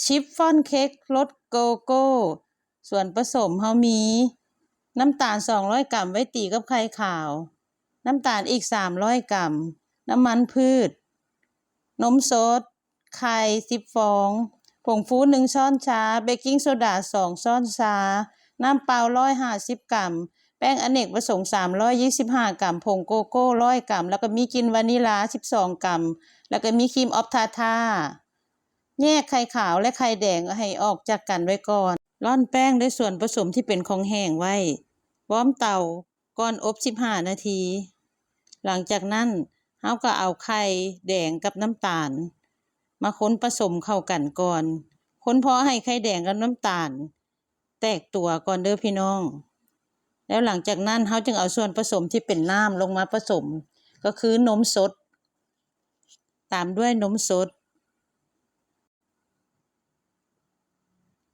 ຊິບຟອນເຄັກລົດໂກໂກ້. ສ່ວນປະສົມເຮົາມີ ນ້ຳຕານສອງຮ້ອຍກຣາມ ໄວ້ຕີກັບໄຂ່ຂາວ, ນ້ຳຕານອີກສາມຮ້ອຍກຣາມ, ນ້ຳມັນພືດ, ນົມສົດ, ໄຂ່ສິບຟອງ, ຜົງຟູໜຶ່ງຊ້ອນຊາ, ເບກກິງໂຊດາສອງຊ້ອນຊາ, ນ້ຳເປົ່າຮ້ອຍຫ້າສິບກຣາມ, ແປ້ງອະເນກປະສົງສາມຮ້ອຍຊາວຫ້າກຣາມ, ຜົງໂກໂກ້ຮ້ອຍກຣາມ, ແລ້ວກໍມີກິ່ນວານິລາສິບສອງກຣາມ, ແລ້ວກໍມີຄຣີມອອບທາທາ. ແຍກໄຂ່ຂາວ ແລະ ໄຂ່ແດງໃຫ້ອອກຈາກກັນໄວ້ກ່ອນ. ລ່ອນແປ້ງດ້ວຍສ່ວນປະສົມທີ່ເປັນຂອງແຫ້ງໄວ້. ວອມເຕົາ ກ່ອນອົບສິບຫ້ານາທີ. ຫຼັງຈາກນັ້ນ ເຮົາກໍເອົາໄຂ່ແດງກັບນ້ຳຕານມາຄົນປະສົມເຂົ້າກັນກ່ອນ. ຄົນພໍໃຫ້ໄຂ່ແດງກັບນ້ຳຕານແຕກຕົວກ່ອນເດີ້ພີ່ນ້ອງ. ແລ້ວຫຼັງຈາກນັ້ນ ເຮົາຈຶ່ງເອົາສ່ວນປະສົມທີ່ເປັນນ້ຳລົງມາປະສົມ ກໍຄືນົມສົດ ຕາມດ້ວຍນົມສົດ,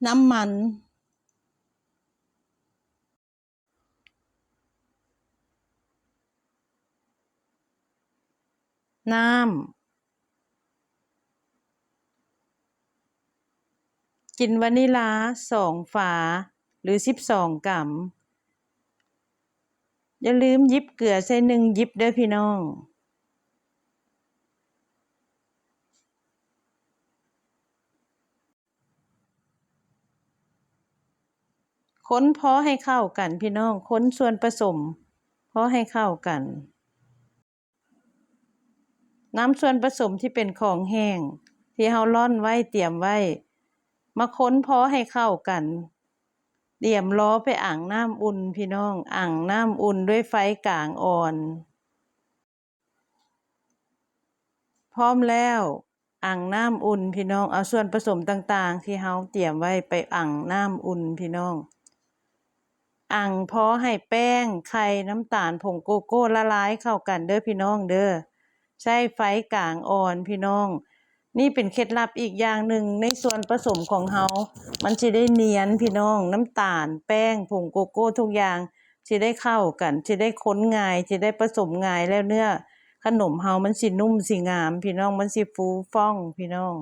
ນ້ຳມັນ, ນ້ຳ, ກິ່ນວານິລາສອງຝາ ຫຼື ສິບສອງກຣາມ. ຢ່າລືມຫຍິບເກືອໃສ່ໜຶ່ງຫຍິບເດີ້ພີ່ນ້ອງ. ຄົນພໍໃຫ້ເຂົ້າກັນພີ່ນ້ອງ, ຄົນສ່ວນປະສົມພໍໃຫ້ເຂົ້າກັນ. ນຳສ່ວນປະສົມທີ່ເປັນຂອງແຫ້ງທີ່ເຮົາລ່ອນໄວ້, ຕຽມໄວ້ ມາຄົນພໍໃຫ້ເຂົ້າກັນ. ຕຽມລໍໄປອັ່ງນ້ຳອຸ່ນພີ່ນ້ອງ, ອັ່ງນ້ຳອຸ່ນດ້ວຍໄຟກາງອ່ອນ. ພ້ອມແລ້ວ ອັ່ງນ້ຳອຸ່ນພີ່ນ້ອງ, ເອົາສ່ວນປະສົມຕ່າງໆທີ່ເຮົາຕຽມໄວ້ໄປອັ່ງນ້ຳອຸ່ນພີ່ນ້ອງ. ອັ່ງພໍໃຫ້ແປ້ງ, ໄຂ່, ນ້ຳຕານ, ຜົງໂກໂກ້ລະລາຍເຂົ້າກັນເດີ້ພີ່ນ້ອງເດີ້. ໃຊ້ໄຟກາງອ່ອນພີ່ນ້ອງ. ນີ້ເປັນເຄັດລັບອີກຢ່າງໜຶ່ງໃນສ່ວນປະສົມຂອງເຮົາ, ມັນຊິໄດ້ນຽນພີ່ນ້ອງ. ນ້ຳຕານ, ແປ້ງ, ຜົງໂກໂກ້ ທຸກຢ່າງຊິໄດ້ເຂົ້າກັນ, ຊິໄດ້ຄົນງ່າຍ, ຊິໄດ້ປະສົມງ່າຍ, ແລ້ວເນື້ອຂະໜົມເຮົາມັນຊິນຸ້ມ, ຊິງາມພີ່ນ້ອງ, ມັນຊິຟູຟອງພີ່ນ້ອງ.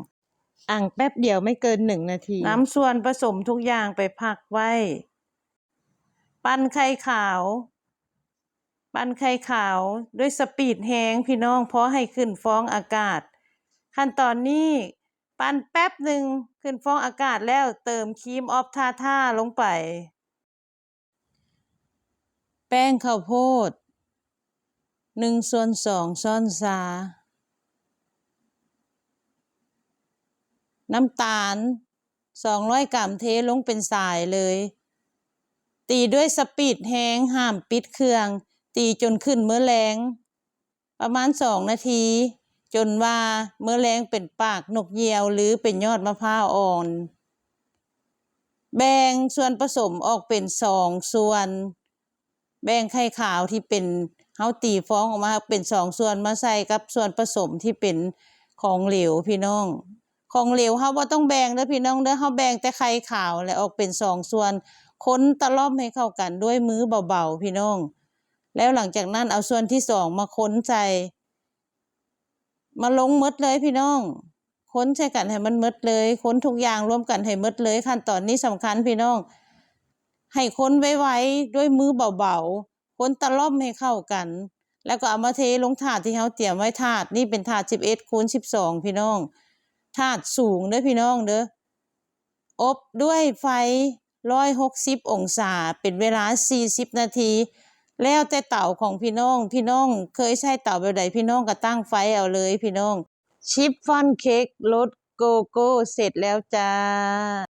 ອັ່ງແປັບດຽວ ໄມ່ເກີນໜຶ່ງນາທີ. ນຳສ່ວນປະສົມທຸກຢ່າງໄປພັກໄວ້. ປັ່ນໄຂ່ຂາວ. ປັ່ນໄຂ່ຂາວດ້ວຍສະປີດແຮງພີ່ນ້ອງ, ພໍໃຫ້ຂຶ້ນຟອງອາກາດ. ຂັ້ນຕອນນີ້ ປັ່ນແປັບໜຶ່ງ ຂຶ້ນຟອງອາກາດແລ້ວ ເຕີມຄຣີມອອບທາທາລົງໄປ. ແປ້ງເຂົ້າໂພດ ໜຶ່ງສ່ວນສອງຊ້ອນຊາ. ນ້ຳຕານ ສອງຮ້ອຍກຣາມ ເທລົງເປັນສາຍເລີຍ. ຕີດ້ວຍສະປີດແຮງ, ຫ້າມປິດເຄື່ອງ, ຕີຈົນຂຶ້ນເມີແລງ ປະມານສອງນາທີ, ຈົນວ່າເມີແລງເປັນປາກນົກຍ່ຽວ ຫຼື ເປັນຍອດມະພ້າວອ່ອນ. ແບ່ງສ່ວນປະສົມອອກເປັນສອງສ່ວນ. ແບ່ງໄຂ່ຂາວທີ່ເປັນ ເຮົາຕີຟອງອອກມາເປັນສອງສ່ວນ ມາໃສ່ກັບສ່ວນປະສົມທີ່ເປັນຂອງເຫຼວພີ່ນ້ອງ. ຂອງເຫຼວເຮົາບໍ່ຕ້ອງແບ່ງເດີ້ພີ່ນ້ອງເດີ້, ເຮົາແບ່ງແຕ່ໄຂ່ຂາວ ແລະ ອອກເປັນສອງສ່ວນ, ຄົນຕະລ່ອມໃຫ້ເຂົ້າກັນດ້ວຍມືເບົາໆພີ່ນ້ອງ. ແລ້ວຫຼັງຈາກນັ້ນເອົາສ່ວນທີສອງມາຄົນໃສ່ ມາລົງໝົດເລີຍພີ່ນ້ອງ, ຄົນໃສ່ກັນໃຫ້ມັນໝົດເລີຍ, ຄົນທຸກຢ່າງລວມກັນໃຫ້ໝົດເລີຍ. ຂັ້ນຕອນນີ້ສຳຄັນພີ່ນ້ອງ, ໃຫ້ຄົນໄວໆ ດ້ວຍມືເບົາໆ, ຄົນຕະລ່ອມໃຫ້ເຂົ້າກັນ, ແລ້ວກໍເອົາມາເທລົງຖາດທີ່ເຮົາຕຽມໄວ້. ຖາດນີ້ເປັນຖາດສິບເອັດຄູນສິບສອງພີ່ນ້ອງ, ຖາດສູງເດີ້ພີ່ນ້ອງເດີ້. ອົບດ້ວຍໄຟຮ້ອຍຫົກສິບອົງສາເປັນເວລາສີ່ສິບນາທີ ແລ້ວແຕ່ເຕົາຂອງພີ່ນ້ອງ. ພີ່ນ້ອງເຄີຍໃຊ້ເຕົາແບບໃດ ພີ່ນ້ອງກໍຕັ້ງໄຟເອົາເລີຍພີ່ນ້ອງ. ຊິບຟອນເຄັກລົດໂກໂກ້ເສັດແລ້ວຈ້າ.